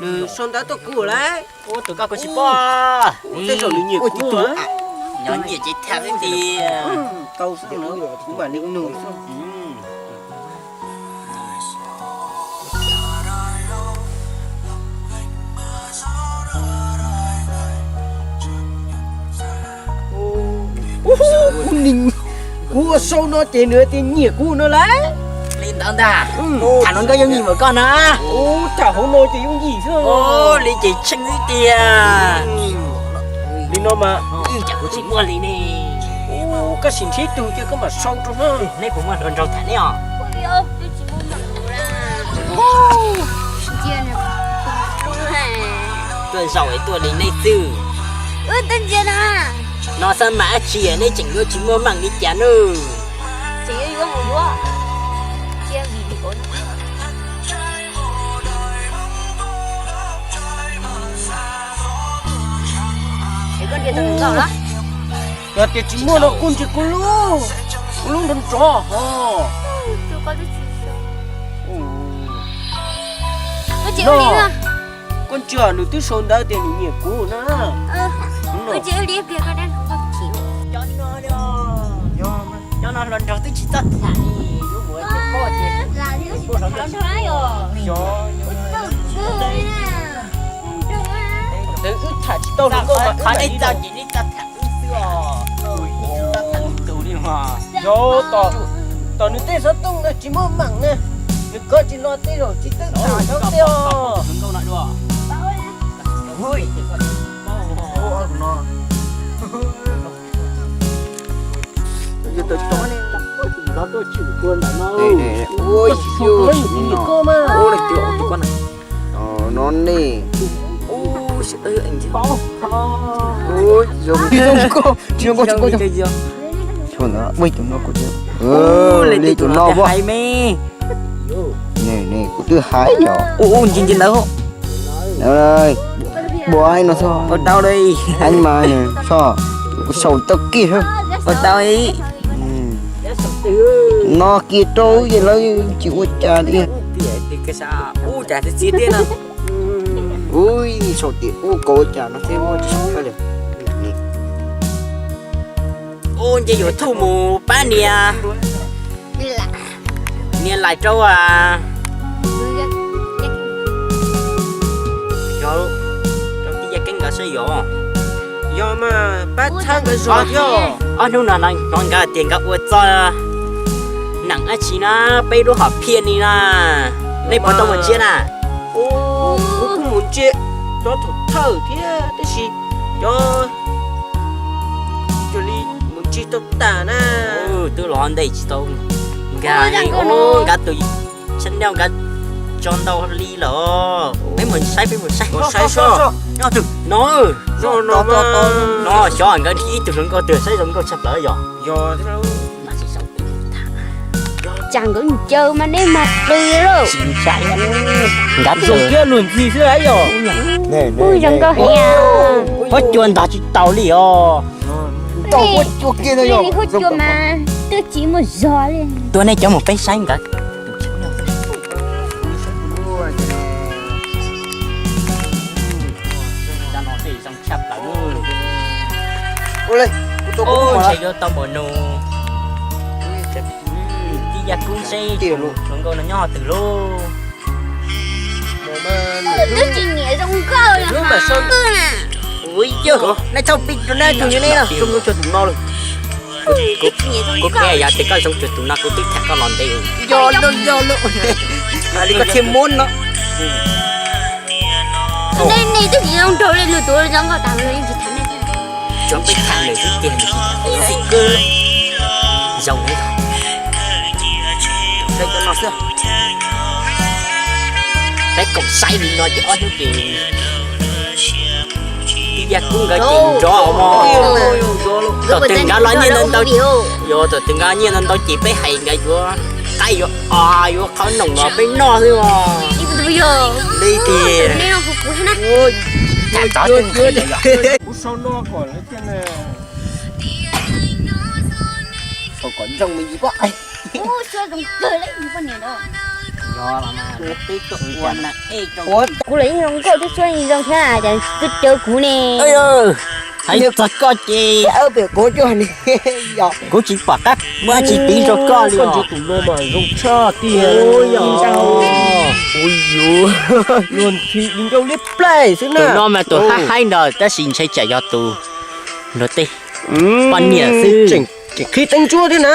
Nws sau ntawv tuaj kuv lawm. Ua tus koj kuv tsis pom. Tej zaum nws nyiam kuv. Nyob nyiam ces tham xwb tiag. Tau xwb no, kuv mam li nug xwb. Kuv ua sau no ces nws tias nyiam kuv no lauj. Li ntawd ntag. Tham no nkauj yeej nyiam koj na. Ub, tham hauv no ces yooj yim xwb. Li ces tsheej xwb tiag. Li no mas. Ib, cas kuv tsis muaj li ne. Ub, koj sim nrhiav tug ces koj mam sau rau na. Neb puas muaj hluas nraug tham neb os? Tuaj zaum es tuaj li nej xwb. No xab mas dab tsi nej tseem yuav tsis muaj meej li cas nawb. Yog tias tsis muaj no kuj ntsia kuv lub, kuv lub nrov nrov ho. Koj ntsia, nws twb sau ntawv tias nws nyiam kuv na. Cov no hluas nraug twb tsis txawj tham li, lub muam ces poj ces. Wb tham tsis tau hluas nkauj mas wb mam li txawj ces nej txawj tham wb xwb os. Yog, tom nws tej xov tooj na tsis muaj meem na, nws kov tsis los tej zaum tsis txawj tham cov tej os. No ne. Ua tus no kuj, li tus no hais me. Ne, kuv twb hais yom. Ua ntsis ntsis ntawd. Ua hais no xwb. Ua tau li. Hais mas xwb, kuv sau tau kiag xwb. Ua tau li. No kiag rau ces lawv tsis ua cas li. Ui, sau tias ua kaus ua cas no thiab ua tsis sau li. Ua nce YouTube mus pab nias, nias like rau, rau tij Yaj Keeb nkawd saib yom. Yog mas pab txhawb nkawd zog thiab. Ob hnub no hnov nkawd tias nkawd ua txoj neem dab tsi na, peb lub hom phiaj li na. Nej puas tau mus ntsia na? Kuv kuj mus ntsia cov thaum thawj thiab tab sis cov, cov li mus ntsia tau tas na. Twb los ntej tsis tau nkag li, nkawd tus channel nkawd tso ntau li lawm. Peb mus saib, peb mus saib. No, no xyov nkawd nrhiav ib tug hluas nkauj twg saib zoo nkauj tshaj plaws yog. Tsam nkawd ncaws mas nej mas pw lauj. Nkawd zoo kiag luag ntxhi xwb yom. Ub, zoo nkauj heev. Huab cua ntaus tsis tau li os. Huab cua mas twb tsis muaj zog li. Tua nej cov mus peb saib nkawd. Ntshe yuav tau mus nug tij Yaj Kub seb hluas nkauj no nyob qhov twg lauj. Twb tsis nyiam zoo nkauj li. Ua yog nej txhob pib rau nej tus yog nej zoo nkauj cuag tus no lawm. Kuv qhia yog tias koj zoo cuag tus no kuv twb tham koj los ntev. Yog lawm, yog lawm. Li koj thiaj muab no. Nej twb tsis zoo nraug li, lwm tus zoo nkauj tas los yeej tsis tham nej. Tsuas peb tham nws xwb tiag, nws tsis tham peb xwb. Zoo li. Peb koom saib li no ces ob hnub ces tij Yaj Kub nkawd ces nrov mog. Tom twg nkawd los nyiaj ntau ntau, yog tom twg nkawd nyiaj ntau ntau ces peb hais nkawd yuav qaib yuav os yuav qhov noom los peb noj xwb os. Li tiag. Kuv sau no kom lawv thiaj, sau kom ntsoog me ntsis poj. Kuv los yeej zoo nkauj thiab xwb, zoo thiab ces twb caw kuv ne. Hais txog koj ces, kuv tsis pom qab muab tsis piv rau koj li os. Tus no mas zoo tshaj tiag. Ua yuav luag nthi di nkauj liab plaij xwb na. Tus no mas tus hab haib ntawd tab sis ntshe tsam yog tus luag tej poj niam xwb. Tseem qhib teeb ntsuab thiab na.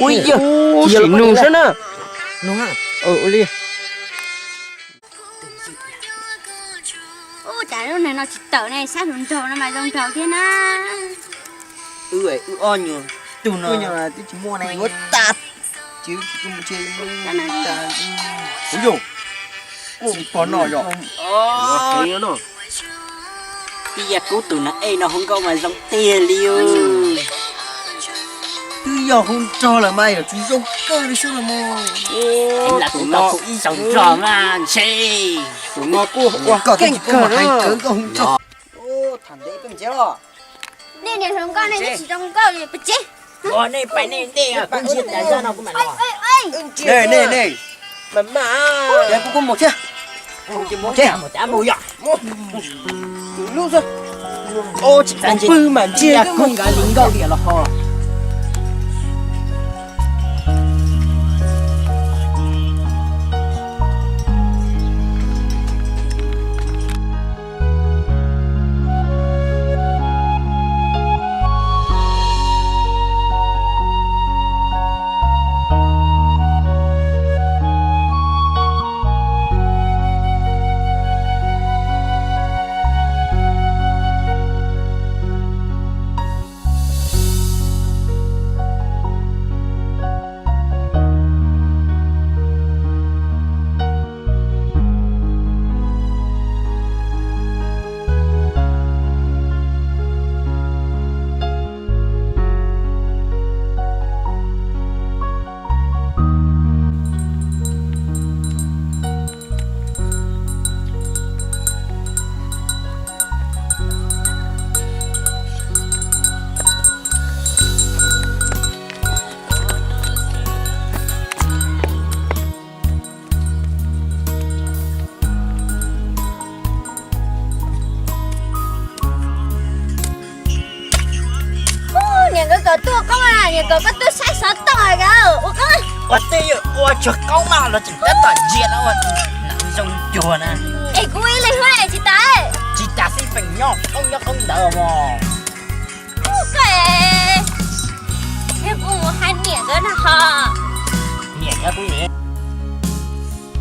Ua yog, sim nug saib na. Ua li. Ua cas lub neeg no tsis tawm ne, sab nraug nraug no mas zoo nraug thiab na. Wb wb ob nyuag tug no twb tsis muaj ne, yuav tas. Kuv yog, tsis pom no yog. Twb yog kub tus no ej no hu nkauj mas zoo tiag li. Twb yog hu nrog lawm mas yog tsis zoo kawg li xwb los mas. Lam kuv tau hu ib zaug nrog mas ntshe. Tus no kuj ua keej kawg mas hais kawg koj hu nrog. Tham ntev peb mus tsev los. Nej niam hluas nkauj nej twb tsis zoo nkauj li peb tsev. Nej pais nej ntej, kuv ntsia tas zaj no kuv mam los. Nej, nej, nej. Mas mas, kuv kuj mus thiab. Mus thiab, mus thiab, mus yom. Lub xwb. Tsis tau pw mas ntsia kuv nkawd li nkauj diam los ho. Niam nkawd kom tuaj qoob, niam kom koj tuaj saib xov tooj ua qoob. Ua twj ywm ua tsuag qoob mas los tseem tab tom ntsia no ua zoo cuag na. Es kuv ib leeg tsis tas. Tsis tas xij peem nyob qoob nyob qoob ntawd mos. Koj, kuv mus hais niam nkawd no ho. Niam nkawd kuv niam.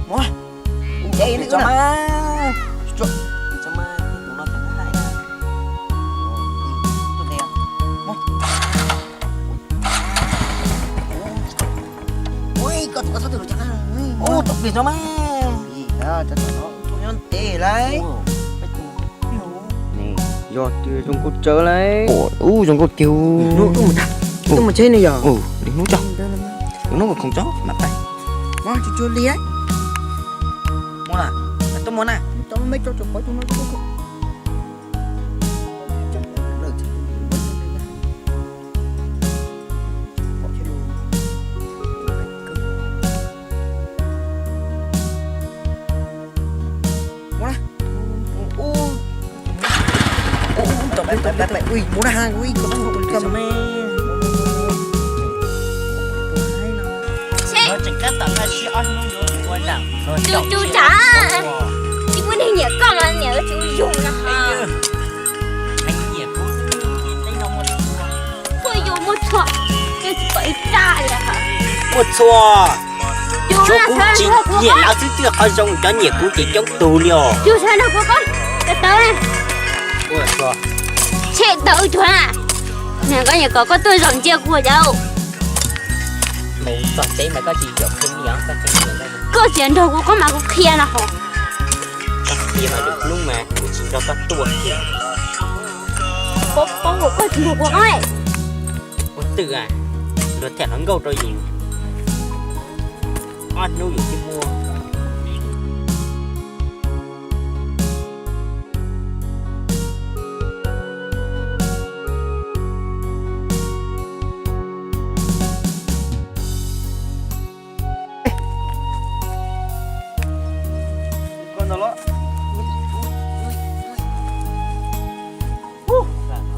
Mus, mus tso mas. Tus no tseem hais. Ui, koj tus koj txhob twg lus cas na. Ub, tus plis no mas. Nyob ntev lawm. Yog tias zoo nkauj tsawv lawm. Ub, zoo nkauj tiag. Hnub tuaj mus tag, tuaj mus tsheb ne yog. Li hnub tso. Hnub khoom tso mas pais. Mas tsuag tsuag li. Mus na, tuaj mus na. Mus na, ui, koj txhob ua li koj me. Tus tus tsav, tsis muaj neeg nyiam koj mas niam tsis ua yus no. Muaj yus muaj txhua, yus tsis pom ib raj li. Muaj txhua, tsuav kuv tsis nyiam lawv xwb, twb qhov zoo cov nyiam kuv ces coob tug li os. Yus sawv nrog kuv koj, tawv tawv na. Tshem tawv tsuag na. Niam koj nyiam kom koj tuaj zaum ntsia kuv cauv. Mus txog tsev mas koj tsis zaum qhia li os, koj qhia li. Koj tsis nrog kuv koj mas kuv qhia no ho. Koj qhia mas lwm hnub mas kuv tsis nrog koj tuaj kiag. Paub paub uas koj tsis nrog kuv qoj. Ua twj a, luag tham hluas nkauj rau yus, ob hnub yus twb muaj.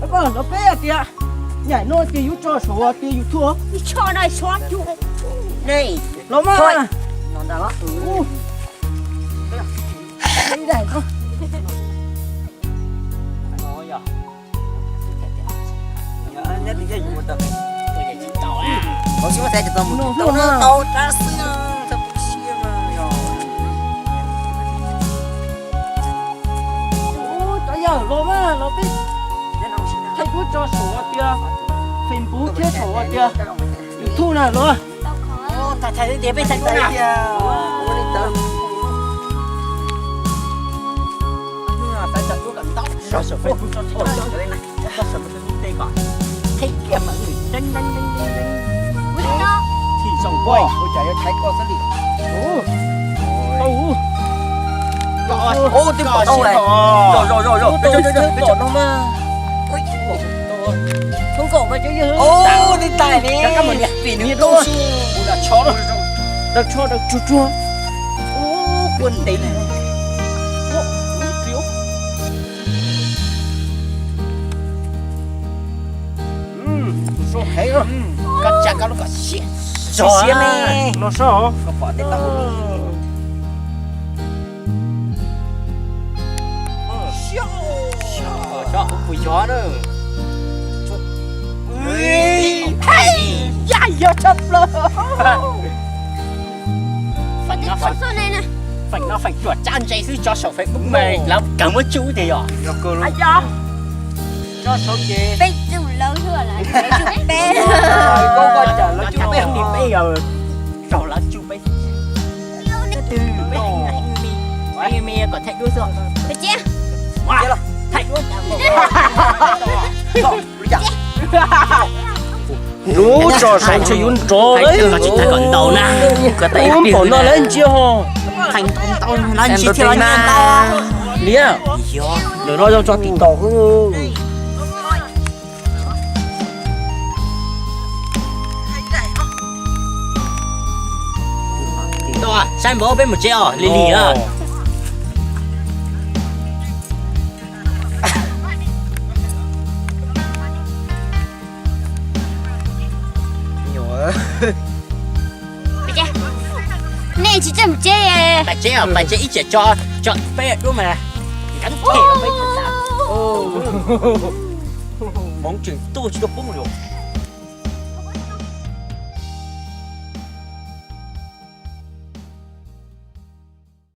Los peb tias, nyaim no ces yuav tso saum tias YouTube. Los mas. Cov yawg los mas los peb thaij duab tso saum tias Facebook thiab saum tias YouTube na los. Ua cas yuav thaiv koj xwb li. Ub, twb pom tau lawm. Zom zom zom zom. Ub, twb tais li. Vim nws tau si. Daws tsho daws tsuag tsuag. Ub, kua ntev li. Sab heev, koj tsa koj lub kom siab. Siab siab ne. Los sab. Koj pom tej tau. Xyov kuv yog na. Yaj yog tshaj plaws. Feem no feem ruam tsab ntse xwb tso saum Facebook mas lawv kawg muab tsub tiag yog. Tso saum ces peb tsub lawv xwb, lawv tsub peb. Koj tsub peb, peb yog raug lawv tsub peb. Twb me me kom thaij duab xwb. Thaij duab. Lub tso saum ntshe yuav nrov lawm. Ub, pom no lawv ntsia ho. Niam, ntawm no zoo tso tim tod xwb. Saib npaum peb mus tsev os, lig lig na. Nej tsis txawj mus tsev. Pais tsev os, pais tsev ib tsam tso, tso peb duab mas. Hmoov tseem tuaj tsis tau poob li.